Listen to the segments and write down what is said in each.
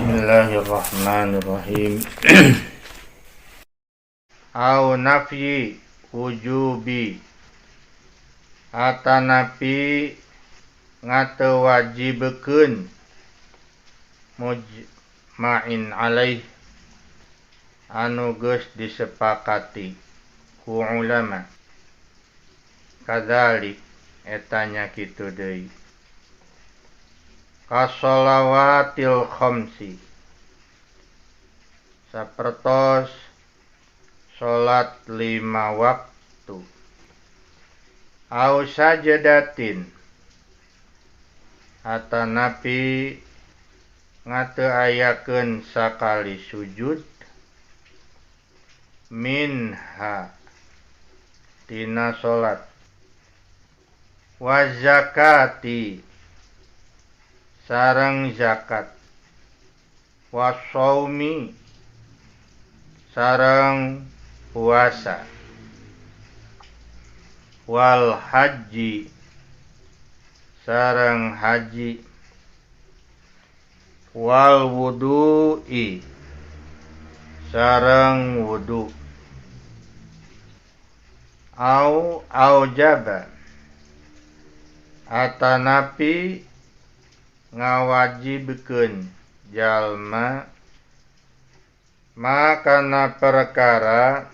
Bismillahirrahmanirrahim. Au nafyi wujubi atanapi ngatewajibkeun mujma'in alaih anu geus disepakati ku ulama. Kadzalik eta nya kitu deui. Kasolawatil khamsi sapertos salat 5 waktu au sajadatin atanapi ngateu ayakeun sakali sujud minha tina salat wa zakati sareng zakat wa shaumi sareng puasa wal haji sareng haji wal wudu'i sareng wudu au aujaba atanapi ngawajibkeun jalma makana perkara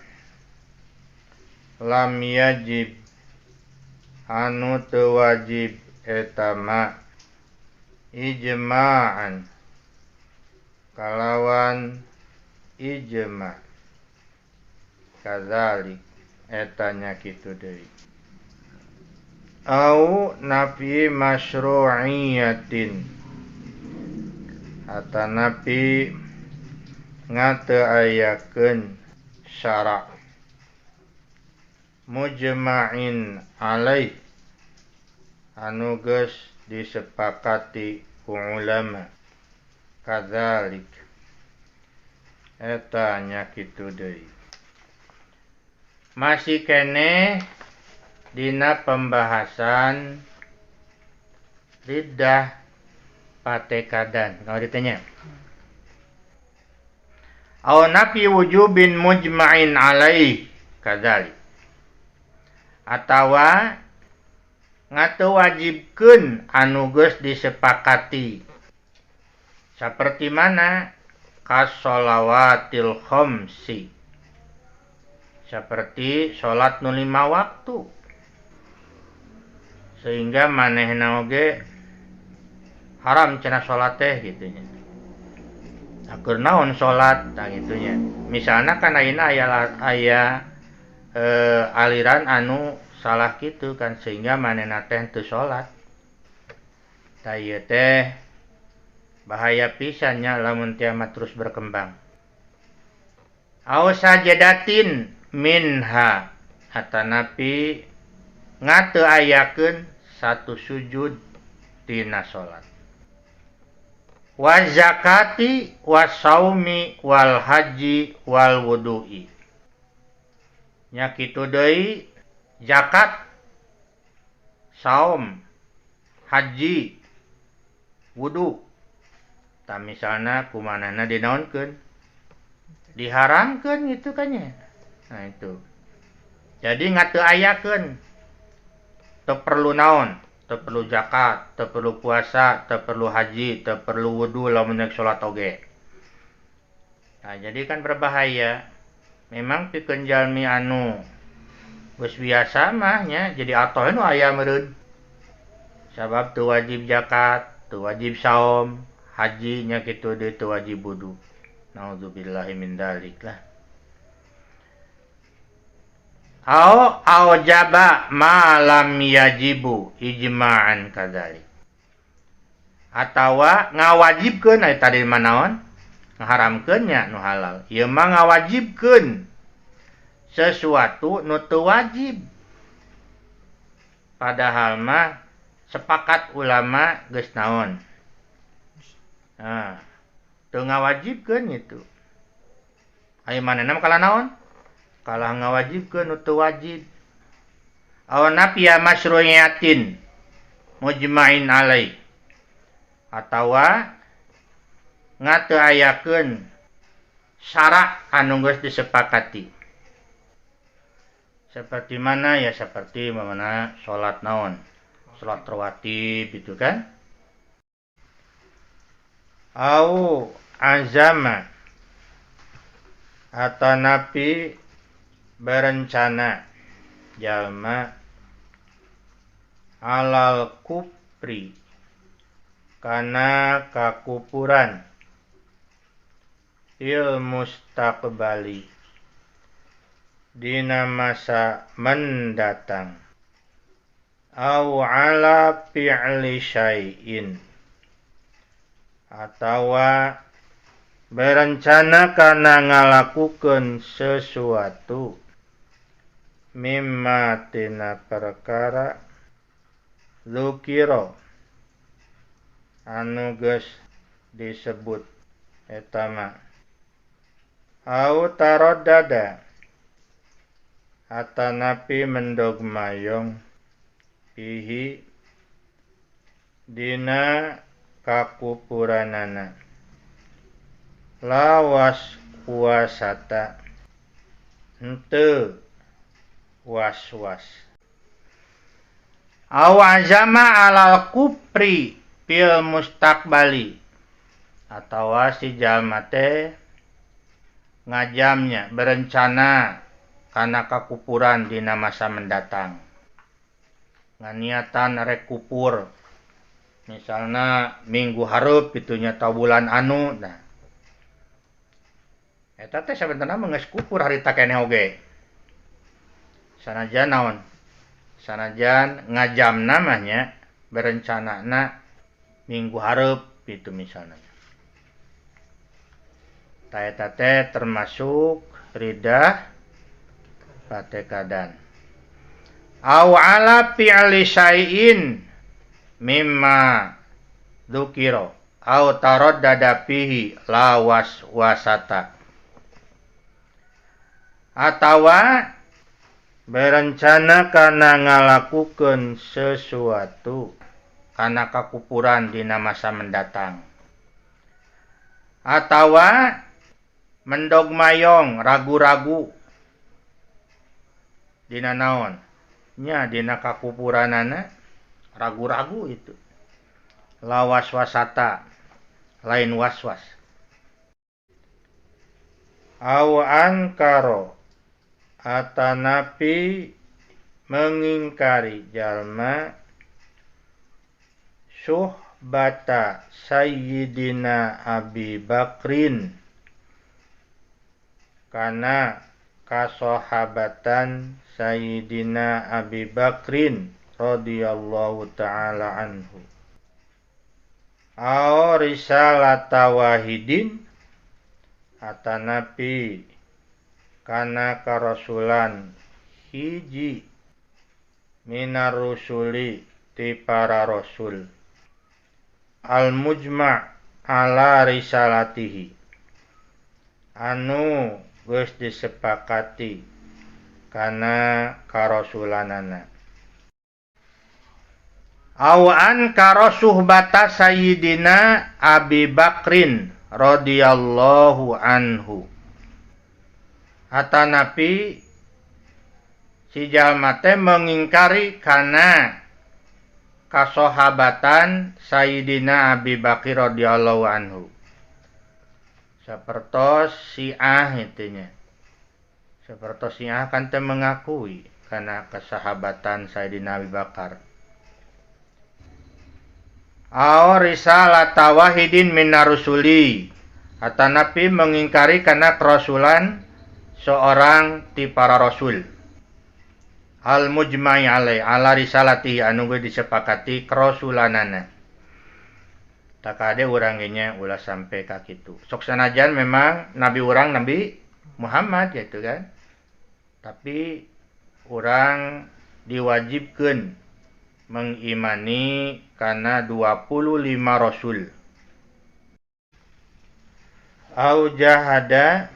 lam yajib anu teu wajib eta ma ijma'an kalawan ijma' kadzalik eta nya kitu deui. Au nafi masyru'iyatin atanapi ngateu ayakeun syara' mujma'in alaih anu geus disepakati ku ulama. Kadzalik eta nya kitu deui. Masih keneh dina pembahasan riddah patekadan. Kalau ditanya au nafi wujubin mujma'in alaih kadzalik atawa ngateu wajibkeun anu geus disepakati saperti mana kasolawatil khamsi seperti salat nu 5 waktu sehingga manehna oge haram cenah salat teh kitu nya. Akur naon salat tah kitu nya. Misalna kan ayeuna aya aliran anu salah kitu kan sehingga manehna teh teu salat. Tah ieu teh bahaya pisan nya lamun kiamat terus berkembang. Au sajadatin minha atanapi ngateu ayakeun satu sujud tina salat. Wa zakati wa saumi wal haji wal wudu'i. Nya kitu deui zakat, saum, haji, wudu. Tah misalna kumanana dinaonkeun? Diharamkeun gitu kan nya. Nah itu. Jadi ngateu ayakeun. Teu perlu naon, teu perlu zakat, teu perlu puasa, teu perlu haji, teu perlu wudu lamun rek salat oge. Nah, jadi kan berbahaya. Memang pikeun jalmi anu geus biasa mah nya jadi atoh nu aya meureun. Sabab teu wajib zakat, teu wajib saum, haji nya kitu deui teu wajib wudu. Nauzubillahi min dzalik lah. Au aujaba ma lam yajibu ijma'an kadzalik. Atawa ngawajibkeun aya tadi mah naon? Ngaharamkeun nya nu halal. Ieu mah ngawajibkeun sesuatu nu teu wajib. Padahal mah sepakat ulama geus naon? Nah, teu ngawajibkeun itu. Aya manehna mah kalah naon? Kalah ngawajibkeun nu teu wajib. Aw nafiya masyru'iyatin mujma'in alaih. Atawa ngateu ayakeun syarat anu geus disepakati. Seperti mana ya, seperti mana salat naon? Salat rawatib gitu kan? Au azama atanapi berencana jalma alal kupri kana kakupuran il mustaqbali dina masa mendatang au ala fi'li syai'in atawa berencana kana ngalakukeun sesuatu mimma tina perkara dzukira anu geus disebut eta mah au taraddada atanapi mendog mayong pihi dina kakupuranana lawas wasata henteu was-was au azama alal kupri fil mustaqbali atawa si jalma teh ngajamnya berencana kana kakupuran dina masa mendatang nganiatan rek kupur misalna minggu hareup itunya ta bulan anu. Nah eta teh sabenerna mah geus kupur harita keneh oge sanajan naon sanajan ngajamna mah nya berencanana minggu hareup itu misalna ta eta teh termasuk ridah patekadan. Au ala fi'li syai'in mimma dzukira au taraddada fihi la waswasata atawa berencana kana ngalakukeun sesuatu kana kakupuran dina masa mendatang atawa mendog mayong ragu-ragu dina naon nya dina kakupuranana ragu-ragu itu la waswasata lain waswas. Au ankaro atanapi mengingkari jalma suhbata Sayyidina Abi Bakrin kana kasahabatan Sayyidina Abi Bakrin radhiyallahu ta'ala anhu au risalata wahidin atanapi kana karasulan hiji minar rusuli ti para rasul al mujma' ala risalatihi anu geus disepakati kana karasulanana au ankara suhbata Sayyidina Abi Bakrin radhiyallahu anhu atanapi si jalma teh mengingkari kana kasohabatan Sayyidina Abi Bakr radhiyallahu anhu sapertos Syiah itunya sapertos Syiah kan teh mengakui kana kesahabatan Sayyidina Abi Bakar. Au risalata wahidin minar rusuli atanapi mengingkari kana kerasulan seorang ti para rasul al mujma'i alai ala risalati anu geus disepakati kerasulanana. Takade urang ge nya ulah sampai ka kitu. Sok sanajan memang nabi urang Nabi Muhammad gitu kan. Tapi urang diwajibkeun mengimani kana 25 rasul. Au jahada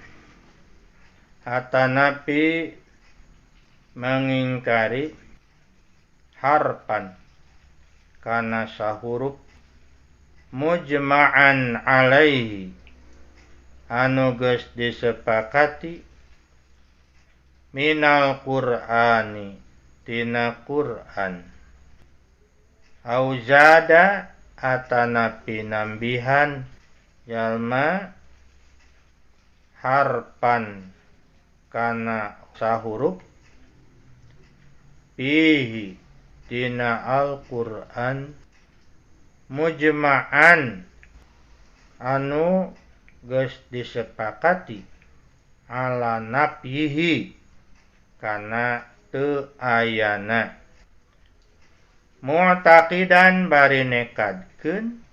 atanapi mengingkari harpan kana sahuruf mujma'an alaihi anu geus disepakati minal Qur'ani tina Qur'an au zada atanapi nambihan jalma harpan kana sahurup fihi tina Al-Qur'an mujma'an anu geus disepakati ala nafyihi kana teu ayana mu'taqidan bari nekadkeun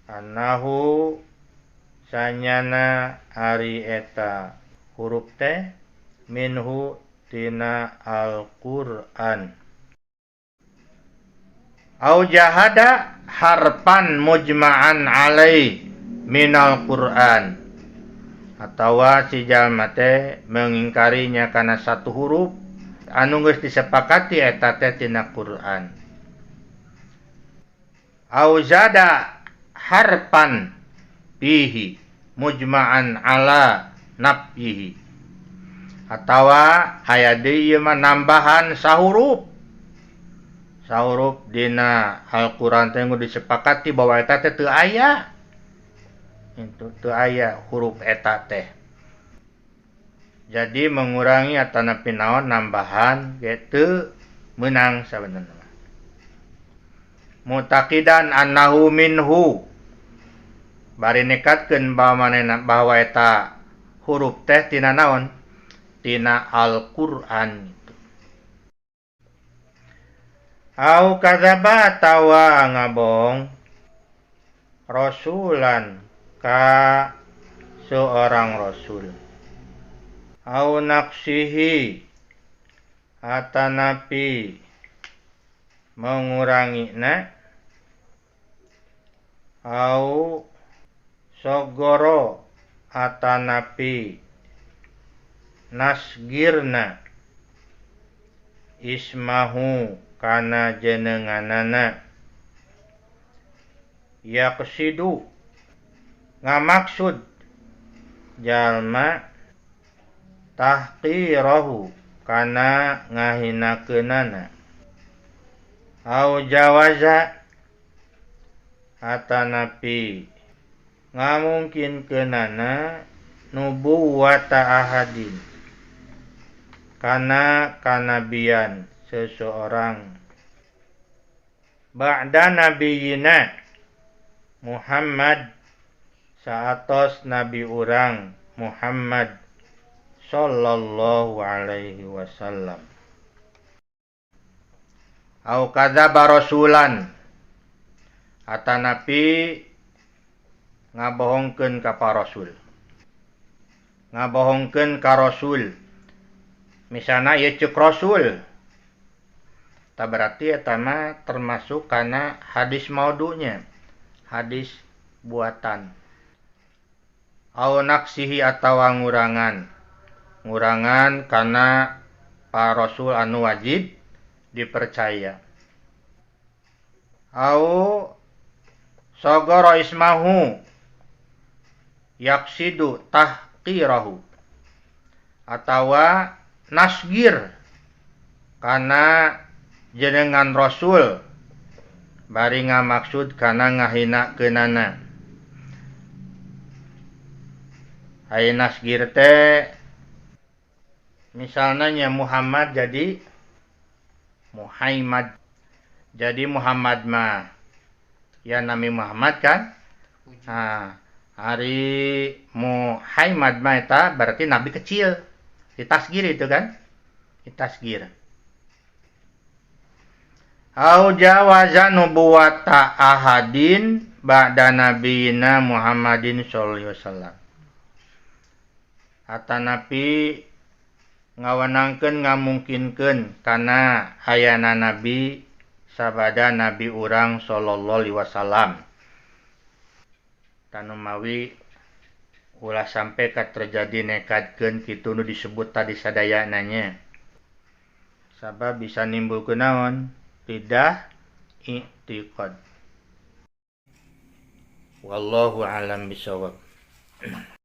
annahu sanyana ari eta huruf teh minhu tina Al-Qur'an au jahada harpan mujma'an alai minal Qur'an atawa si jalma teh mengingkarinya kana satu huruf anu geus disepakati eta teh tina Qur'an au zada harpan fihi mujma'an ala nafyihi atawa aya deui mah nambahan sahurup sahurup dina Al-Qur'an teh disepakati bahwa eta teh teu aya itu teu aya huruf eta teh. Jadi mengurangi atanapi naon nambahan ge teu meunang sabenerna. Mutaqidan annahu minhu bari nekatkeun bahwa manehna bahwa eta huruf teh tina naon? Tina Al-Qur'an. Au kadzaba atawa ngabohong rasulan ka seorang rasul au naqsihi atanapi mengurangina au sogoro atanapi nasgirna ismahu kana jenenganana yaqsidu ngamaksud jalma tahqirahu kana ngahinakeunana au jawaza atanapi ngamungkinkeunana nubuwata ahadin kana kanabian seseorang ba'da nabiyina Muhammad saatos nabi urang Muhammad sallallahu alaihi wasallam au kadzaba rasulan atanapi ngabohongkeun ka rasul ngabohongkeun ka rasul misalna ieu ceuk rasul ta berarti eta mah termasuk kana hadis maudunya hadis buatan au naqsihi atawa ngurangan ngurangan kana pa rasul anu wajib dipercaya au sagara ismahu yaqsidu tahqirahu atawa nasgir kana jenengan rasul bari ngamaksud kana ngahinakeunana. Ai nasgir teh misalnya nya Muhammad jadi Muhammad. Jadi Muhammad mah ya nami Muhammad kan? Nah, hari Muhammad mah eta berarti nabi kecil. Ditasgir itu kan? Ditasgir. Au jawaza nubuwata ahadin ba'da nabiyina Muhammadin sallallahu alaihi wasallam. Atanapi ngawenangkeun ngamungkinkeun kana ayana nabi sabada nabi urang sallallahu alaihi wasallam. Tanu mawi ulah sampai ka terjadi nekadkeun kitu nu disebut tadi sadayana nya. Sabab bisa nimbulkeun naon? Tidak i'tiqad. Wallahu a'lam bishawab.